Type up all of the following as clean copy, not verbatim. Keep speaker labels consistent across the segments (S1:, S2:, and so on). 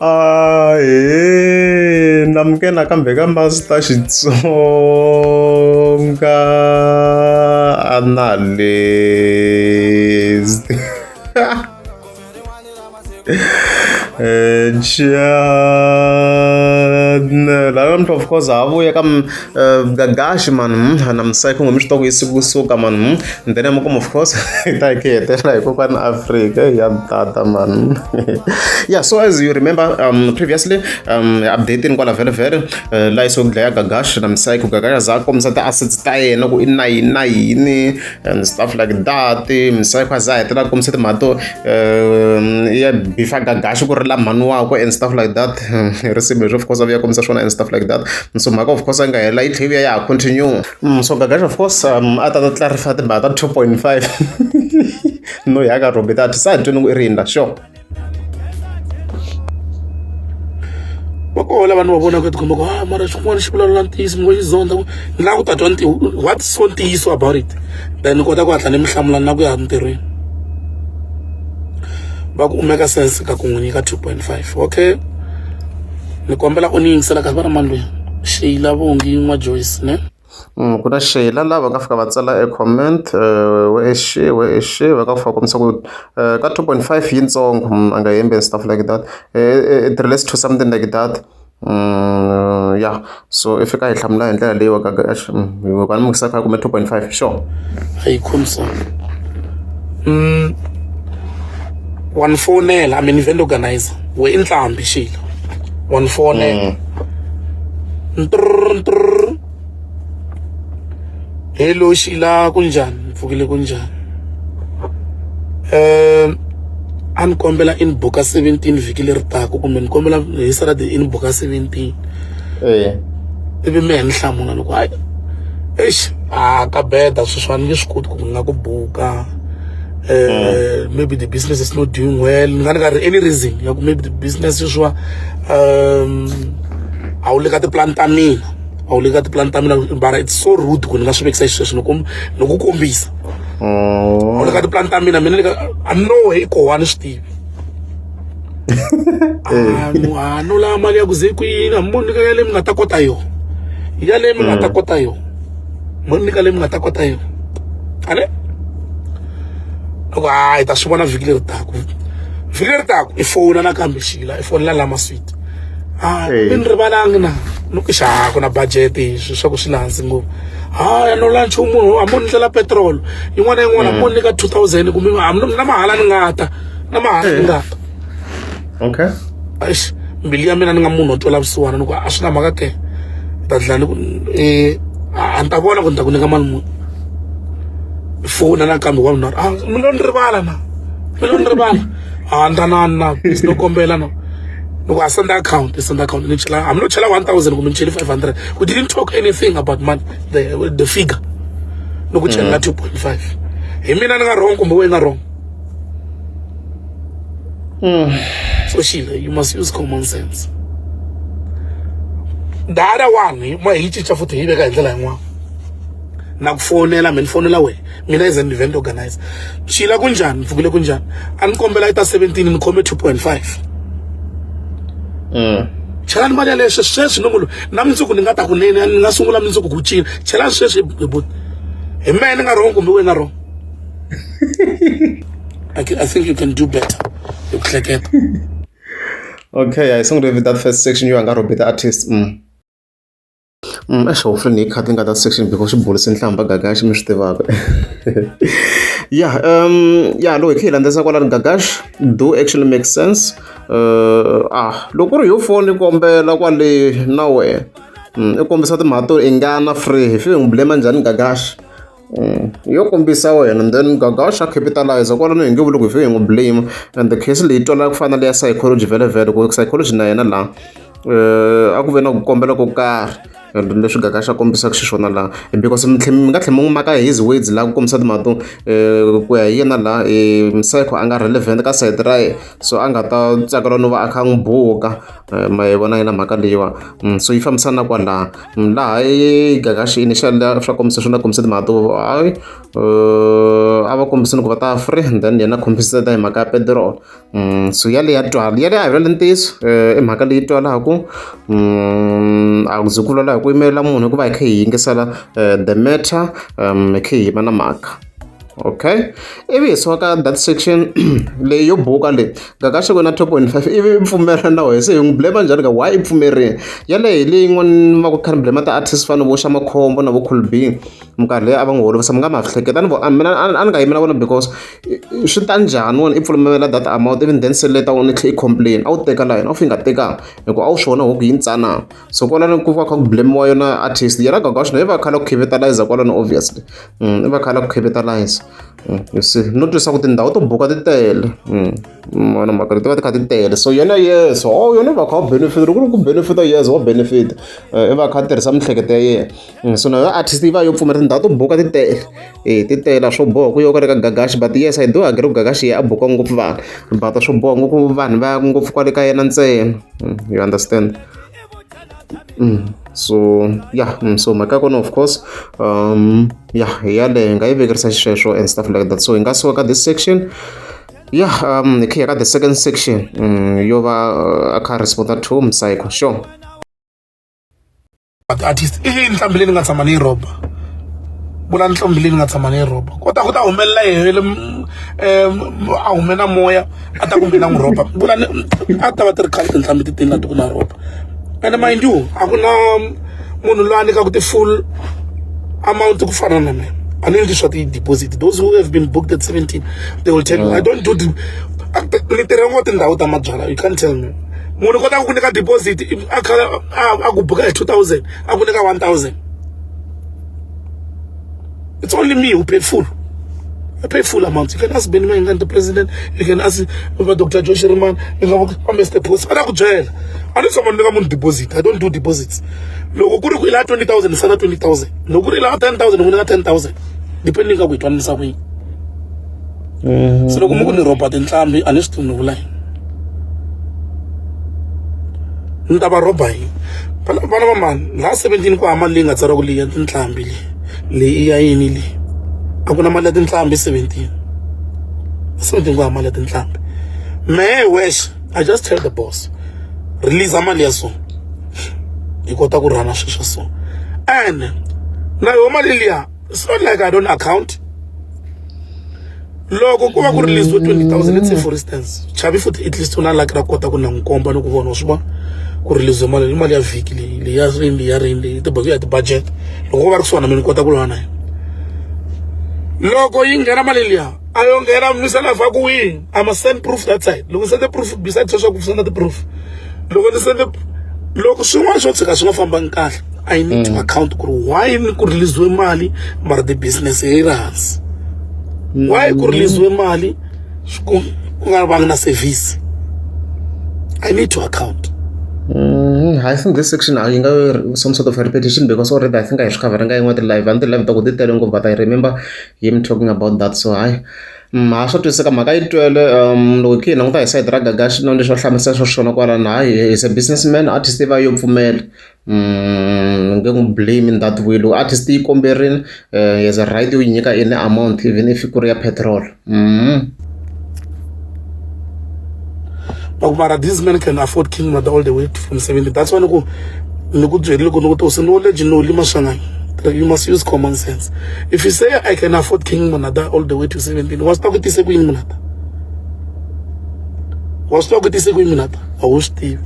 S1: Ahee namukela nakambe ka Master Xitsonga Analyst Channel la namuntlha of course ha vuya ka Gagashi man na Psycho mi swi tiva ku yi siku kusuka man and then makumu of course hi ta hi khe hi hetelela hi kokwani Afrika ya tata man yeah so as you remember previously updating kwala vhele vhele la yi so dlaya Gagashi na Psycho Gagashi a za a kombisa ti-assets ta yena ku i na yini na yini and stuff like that Psycho a za a hetelela a kombisa timhaka to ya bifa Gagashi ku ri la mhani wakwe and stuff like that hi risimu leswi of course a vuya kombisa swona and stuff like that so mhaka of course a nga hela yi tlhe yi vuya ya ha continue so Gagashi of course a ta ta clarify timhaka ta 2.5 no ya ka Robbie that sa hi twini ku i ri yini la sure
S2: Va koho lava ni va vonaka tikomba ku ah mara xin'wana xi vulavula ntiyiso mi ngo xi zonda ni lava ku ta twa what's so ntiyiso about it then ni kota ku hatla ni mi hlamula na ku ya ntirhweni va ku u make sense ka ku n'wi nyika 2.5 okay ni kombela u ni yingisela kasi va ri mani loyi Sheila Vongi N'wa Joyce ne.
S1: Ku na Sheila la va nga fika va tsala e comment where is she where is she va nga fika va kombisa ku ka 2.5 yitsongo a nga hembi and stuff like that it relates to something like that ya so i fika a yi hlamula hi ndlela leyi wa ni a kume 2.5 sure.
S2: A yi khomi so wa ni fonela I'm an event organizer we i ntlhambi Sheila wa ni fonela ntrr ntrr hello Sheila kunjhani ni pfukile kunjhani a ni kombela in buka 17 vhiki leri taka kumbe ni kombela hi Saturday in buka 17
S1: Eya.
S2: Ivi mehe ni hlamula ni ku hayi eish a ka beda sweswi a ni nge swi koti ku ni nga ku buka maybe the business is not doing well ni nga ni nga ri any reason ya ku maybe the business sweswiwa a wu le ka tipulani ta mina a wu le ka tipulani ta mina mara it's so rude ku ni nga swi vekisa xisweswo ni ku kombisa a wu le ka tipulani ta mina mina ni ka a no hi koho a ni swi tivi a no lava mali ya ku ze kwini hambi mo nyika yaleyi mi nga ta kota yona yaleyi mi nga ta kota yona mo nyika leyi mi nga ta kota yona a ne loko ha hi ta swi vona vhiki leri taka vhiki leri taka i fowuna nakambe xila i fonela lama sweet a mi ni rivalangi na ni ku xa ku na budget swilo swa ku swi le hansi ngopfu ha no la nchumu munhu a mo ni ndlela petrol yin'wana na yin'wana mo ni nyika 2000 kumbe na mahala ni nga ta na mahala ni nga ta
S1: okay
S2: eish mbilu ya mina ni nga munhu wo twela vusiwana ni ku a swi na mhaka ke ni ta dlala ni ku a ni ta vona ku ni ta ku nyika mali muni fona nakambe wa vunharhu a mi lo ni rivala na mi lo ni rivala a ni ta na na please no kombela na loko a send account i send account ni chela hambi no chela 1000 kumbe ni cheli 500 we didn't talk anything about money the figure loko chelela 2.5 hi mina ni nga wrong kumbe wena wrong So Sheila, you must use common sense. The other one, ma hi cinca futhi hi veka hi ndlela yin'wana. Na ku fonela mina ni fonela wena. Mina as an event organizer. Sheila kunjhani? Ni pfukile kunjhani? A ni kombela yi ta 17 ni khome 2.5. Chelani mali yaleyo sweswi sweswi no munhu na mundzuku ni nga ta kunene ni nga sungula mundzuku ku cina. Chelani sweswi hi buti. Hi mehe ni nga wrong kumbe wena wrong. I think you can do better. Hi ku hleketa.
S1: Okay, I sungule with that first section you nga Robbie the artist. Eish hopefully ni yi cut nga that section because xi burise nhlamba Gagash mi swi tivaka. Yeah, yeah, loko hi kha hi landzisa kwalano Gagash do actually make sense. Ah, loko ku ri yo foni kombela kwale na wehe. I kombisa timhaka to i nga na free hi fike hi n'wi blame njhani Gagash. Yo kombisa wena then Gagash a capitalize kwalano hi nge vuli ku hi fike hi n'wi blame and the case leyi twala ku fana na leya psychology vhele vhele ku psychology na yena laha a ku ve na ku kombela ko karhi and leswi Gagash a kombisaka xiswona laha because mi tlhe mi nga tlhela mi n'wi maka his words laha ku kombisa timhaka to ku ya hi yena laha Psycho a nga relevant ka side ra yena so a nga ta tsakela no va a kha a n'wi buka ma yi vona yena mhaka leyiwa so yi fambisana na kwalaha laha Gagash initial swa kombisa swona kombisa timhaka to hayi A va kombisini ku va ta free then yena compensate hi mhaka ya petiroli. So yaleyo ya twala yaleyo a hi vulavuli ntiyiso i mhaka leyi twalaku a ku ze ku vulavula hi ku yimelela munhu hikuva hi kha hi yingisela the matter hi kha hi yima na mhaka. Okay, ivi hi suka ka that section leyi yo buka leyi Gagash ku na 2.5 ivi i pfumela na wehe se hi n'wi blame njhani ka why i pfumerile yaleyo hi leyi yin'wana va ku kha ni blame ti-artist fana vo xa makhombo na vo Cool B minkarhi leyi a va n'wi holovisa mi nga ma hleketa ni mina a ni nga yimi na vona because swi ta njhani wena i pfumela that amount even then se later on i tlhe i complain a wu teka la yena a wu fi nga tekanga hi ku a wu swi vona huku yi ntsanana so kwalano ku va kha ku blame-iwa yona artist yena Gagash na yi va kha la ku capitalize kwalano obviously i va kha la ku capitalize you see no twisa ku tindhawu to buka ti tele mona mhaka ti va ti kha ti tele so yena yes oh yena va kha va benefit loko ku ri ku benefit yes wa benefit i va kha a tirhisa miehleketo ya yena so na yona artist yi va yo pfumela tindhawu to buka ti tele e ti tele swo boha ku yo ka le ka Gagashi but yes I do agree ku Gagashi a buka ngopfu vanhu but swo boha ngopfu vanhu va ya ngopfu kwale ka yena ntsena you understand. So yeah, so mhaka ya kona of course yeah hi yaleyo hi nga yi vekerisa xisweswo and stuff like that so hi nga suka ka this section yeah hi kha hi ya ka the second section yo va a kha a responda to Psycho sure.
S2: Artist i yini nhlambhi leyi ni nga tshama ni yi rhoba vula nhlambhi leyi ni nga tshama ni yi rhoba kota ku ta humelela yele a hume na moya a ta ku mina n'wi rhoba vula a ta va ti ri khale tinhlambi ti tini la ti ku na rhoba and mind you a ku na munhu loyi a nyikaku ti-full amount ku fana na mina a ni endli swa ti-deposit. Those who have been booked at 17, they will tell you I don't do the ni tirha ngo tindhawu ta mabyalwa. You can't tell me munhu kota ku nyika deposit a kha a ku buka hi 2000 a ku nyika 1000. It's only me who paid full. I pay full amount. You can ask Benny Mayengani, the president. You can ask Dr. Joe Shirimani. You can ask Mr. Post. A ku byela. A ni tshama ni nyika munhu deposit. I don't do deposits. Loko ku ri ku i lava 20,000 ni sala 20,000. Loko ku ri i lava 10,000 ni ku nyika 10,000. Depending ka ku hi twananisa ku yini. Se loko mi ku ni rhoba tinhlambi a ni swi tivi ni vula yini. Ni ta va rhoba yini? Vana va mani laha 17 ku hava mali leyi nga tsariwa ku leyi ya tinhlambi leyi. Leyi i ya yini leyi? A ku na mali ya tinhlambi 17. 17 ku hava mali ya tinhlambi. Mehe wexe I just tell the boss release mali ya so hi kota ku rhana swilo swa so and na yoho mali liya it's not like I don't account. Loko ku va ku release 20,000, let's say for instance Chavi futhi at least u na luck ra kota ku na n'wi komba ni ku vona wa swi vona ku release mali i mali ya vhiki leyi leyi ya rini leyi ya rini leyi ti ya ti-budget loko ko va ri kusuhana mina ni kota ku lwa na yena loko yi nghena mali liya a yo nghena misala fa ku wihi I must send proof that side loko send proof beside sweswo ku send ti-proof loko ni send loko swin'wana swo tshika swi nga fambangi kahle I need to account ku ri why ni ku release mali mara the business yi ri hansi why ku release mali ku nga vangi na service I need to account.
S1: I think this section yi nga some sort of repetition because already I think I swi cover nga yin'wana ti-live a ni ti-live ta ku ti tele ngopfu but I remember him talking about that so hayi ha swa twisiseka mhaka yi twele loko hi kha hi languta hi side ra Gagashi na leswi va hlamusela swa swona kwalano hayi is a businessman artist yi va yo pfumela ni nge n'wi blame in that way loko artist yi komberile he has a right yo yi nyika any amount even if ku ri ya petrol.
S2: But mara this man can afford King Mother all the way from 70. That's why ni ku byerile ku ni ku to knowledge no lima swangani. You must use common sense. If you say I can afford King Monada all the way to 17, wa swi tiva ku tise ku yini Monada? Wa swi tiva ku tise ku yini Monada? A wu swi tivi.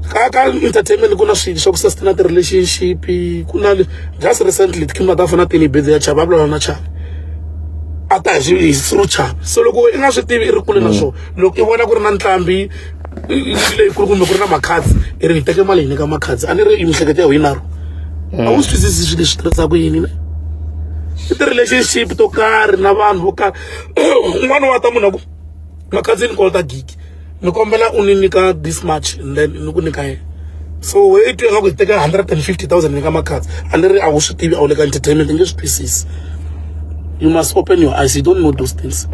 S2: Ka entertainment ku na swilo swa ku sustain ti-relationship ku na just recently King Monada a fana tini birthday ya Chavi a vulavula na Chavi a ta hi through Chavi so loko i nga swi tivi i ri kule na swona loko i vona ku ri na ntlhambi leyikulu kumbe ku ri na makhadzi i ri hi teke mali hi nyika makhadzi a ni ri miehleketo ya wena a wu swi twisisi swilo leswi tirhisaka yini ne i ti-relationship to karhi na vanhu vo karhi un'wana wa ta munhu a ku makhadzi ni kolota gig ni kombela u ni nyika this much and then ni ku nyika yena so we i twe nga ku hi teka 150,000 nyika makhadzi a ni ri a wu swi tivi a wu le ka entertainment i nge swi twisisi. You must open your eyes. You don't know those things.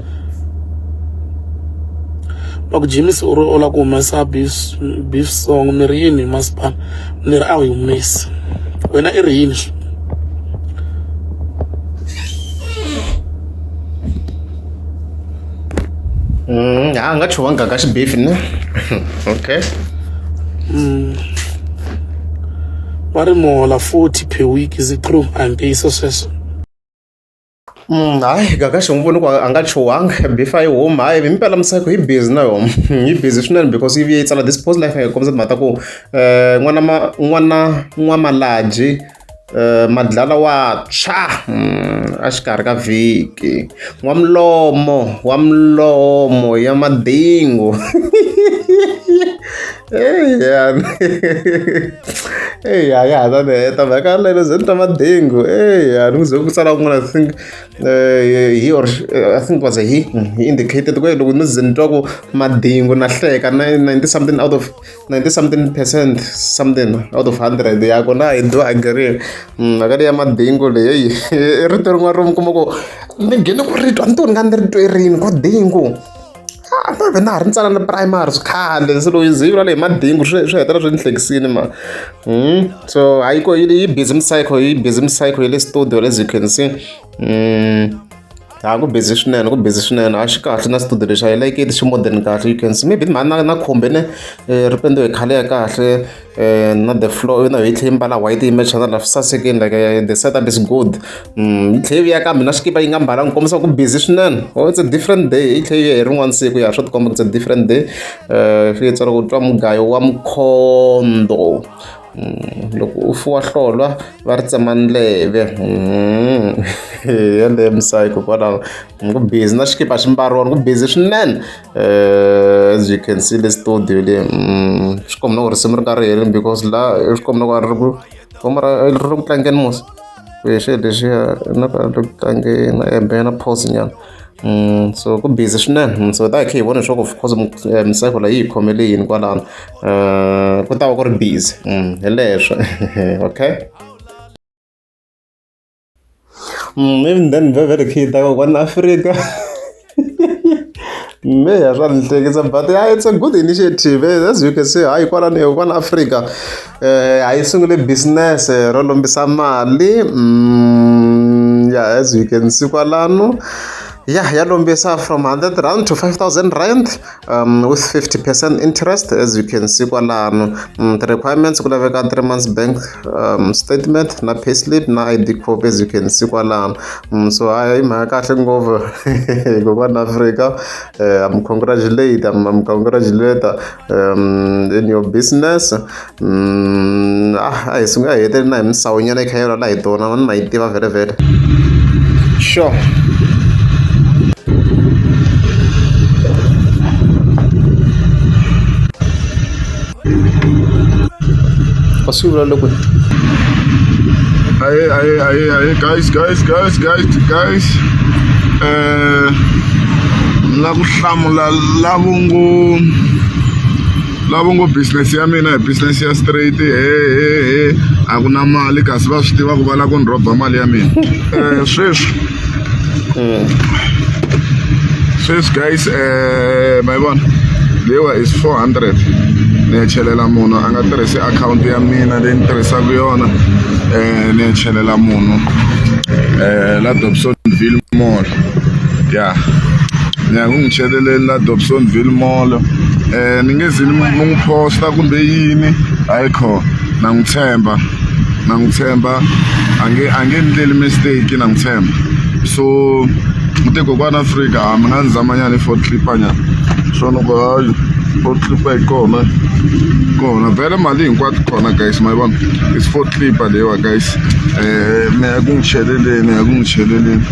S2: Va ku James u ri u lava ku humesa beef, beef song ni ri yini masipala ni ri a wu yi humesi wena i ri yini.
S1: A nga chuhanga ka xibifi ne. Okay.
S2: Va ri mi hola 40 per week, is it true? A hi ntiyiso sweswo.
S1: Hayi Gagashi n'wi voni ku a nga chuhanga beef a yi humi. Hayi himpela Msayiko yi busy na yona, yi busy swinene because yi vuye yi tsala this post life yi kombisa timhaka ta ku n'wana ma n'wana n'wamalaji madlala wa tshwa a xikarhi ka vhiki n'wamilomo wa milomo ya madingu. Eya, eya ya ha ta ni heta mhaka yaleyo ze ni twa madingu. Eya, ni ku ze ku tsala kun'wana, I think he or I think it was a he, he indicated ku loko ni ze ni twa ku madingu na hleka 90 something out of 90 something percent something out of 100 ya kona. I do agree. Mhaka leyi ya madingu leyi i rito rin'wana ro mi kuma ku ni nghene ku ri twa ni to ni nga ni ri twe rini ku dingu a maybe na ha ri ntsana na primary swikhale se loko yi ze yi vula hi madingu swi hetelela swi ni hlekisini ma. So hayi ko yi busy Msayiko, yi busy Msayiko yi le studio as you can see. Ha ku busy swinene, ku busy swinene, a xi kahle na studio lexi, I like it, xi modern kahle. You can see maybe mhani na khumbi ne ri pendiwe hi colour ya kahle na the floor na yi tlhe yi mbala white yi mecha na la swi sasekile, like the setup is good. Yi tlhe yi vuya kambe na xikipa yi nga mbalanga kombisa ku busy swinene. Oh, it's a different day, yi tlhe yi vuya hi rin'wana siku ya swa tikomba it's a different day. Fike yi tsala ku twa mugayo wa mukhondo loko u fuwa hlolwa va ri tsema ndleve. Yaleyo Msayiko kwalaho ku busy na xikipa xi mbariwa ku busy swinene as you can see le studio le. Swi komba na ku risimu ri nga ri helini because la swi komba na ku a ri ku ri ri ku tlangeni musi ku hi xilo lexiya na ku ri ku tlangeni a hembe na pause nyana. So ku busy swinene, so ta hi kha hi vona leswaku of course Msayiko leyi yi hi khomele yini kwalano, ku ta va ku ri busy hi leswo. Okay. Even then vhele khe yi ta kokwana Afrika me ya swa ni hlekisa, but yeah, it's a good initiative as you can see. Hayi kwalano kokwana Afrika a yi sungule business ro lombisa mali. Yeah, as you can see kwalano, yeah, ya lombisa from 100 rand to 5000 rand with 50% interest as you can see kwalano. The requirements ku laveka 3 months bank statement na payslip na ID copy as you can see kwalano. So hayi mhaka kahle ngopfu kokwana Afrika. I'm congratulate I'm congratulate in your business. A hi sungula hi heteleli na hi misawu nyana yi kha yi vulavula hi tona ni ma yi tiva vhele vhele sure. A swi vula loko
S3: Aye, aye, aye, aye, guys, guys, guys, guys, guys. La ku hlamula lavo ngo business ya mina hi business ya straight, he he he, a ku na mali kasi va swi tiva ku va lava ku ni rhoba mali ya mina. Sweswi guys, ma yi vona leyiwa is 400 ni ya chelela munhu a nga tirhisi akhawunti ya mina leyi ni tirhisaka yona, ni ya chelela munhu la Dobsonville Mall. Ya, ni ya ku n'wi cheleleni la Dobsonville Mall. Ni nge zi ni n'wi posta kumbe yini, hayi kho na n'wi tshemba, na n'wi tshemba, a nge ndleli mistake, na n'wi tshemba. So u te kokwana Afrika a mi nga ni zama nyana i four clipper nyana swona ku hayi four clipper yi kona kona vhele mali hinkwato kona guys, ma yi vona is four clipper leyiwa guys. Ni ya ku n'wi cheleleni, ya ku n'wi cheleleni,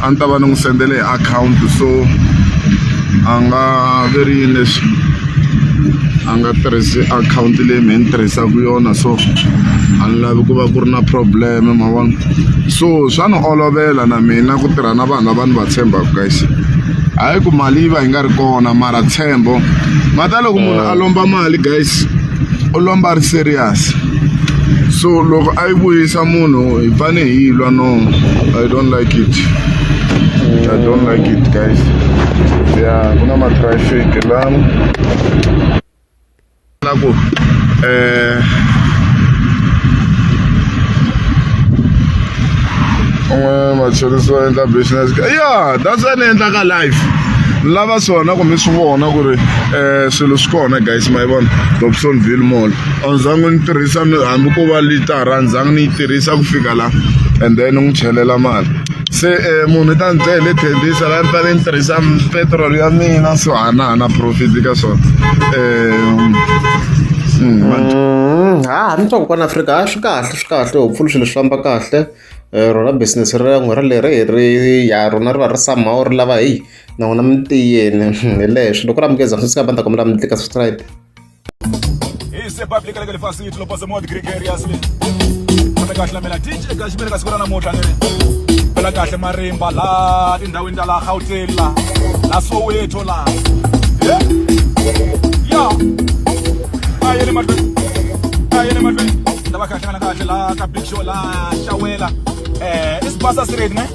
S3: a ni ta va ni n'wi sendele hi akhawunti, so a nga veri yini leswi a nga tirhisi akhawunti leyi mehe ni tirhisaka yona, so a ni lavi ku va ku ri na problem, ma vona. So swa ni olovela na mina ku tirha na vanhu lava ni va tshembaka guys. Hayi ku mali yi va yi nga ri kona, mara ntshembo mata loko munhu a lomba mali guys, u lomba ri serious, so loko a yi vuyisa munhu hi fane hi lwa. No, I don't like it, I don't like it guys. Ya ku na ma-traffic la na ku un'we machonisi va endla business. Yeah, that's why ni endlaka live. Ni lava swona ku mi swi vona ku ri swilo swi kona guys ma yi vona Dobsonville Mall a ni zangi ni tirhisa hambi ko va litara a ni zangi ni yi tirhisa ku fika la and then ni n'wi chelela mali se munhu i ta ni byela le Tembisa la ni fanele ni tirhisa petrol ya mina so a na ha na profit ka swona
S1: Ha ni twa kokwana Afrika a swi kahle swi kahle hopefully swilo swi famba kahle rona business ra n'wina leri hi ri ya rona ri va ri somehow ri lava heyi na n'wina mi tiyeni hi leswi loko ri amukeza swi va ni ta kombela mi tlika subscribe.
S4: Ise public le lefasi tlopose mo gregarious le Khome kahle mina DJ kahle mina ka siku ra namuntlha ni ri phela kahle marimba la tindhawini ta la Gauteng la la Soweto la ya a yele mahlweni a yele mahlweni lava kahle ngana kahle la ka big show la xawela eh isibasa straight ne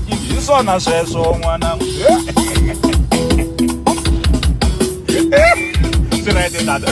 S4: hi swona sweswo n'wana swi right tata.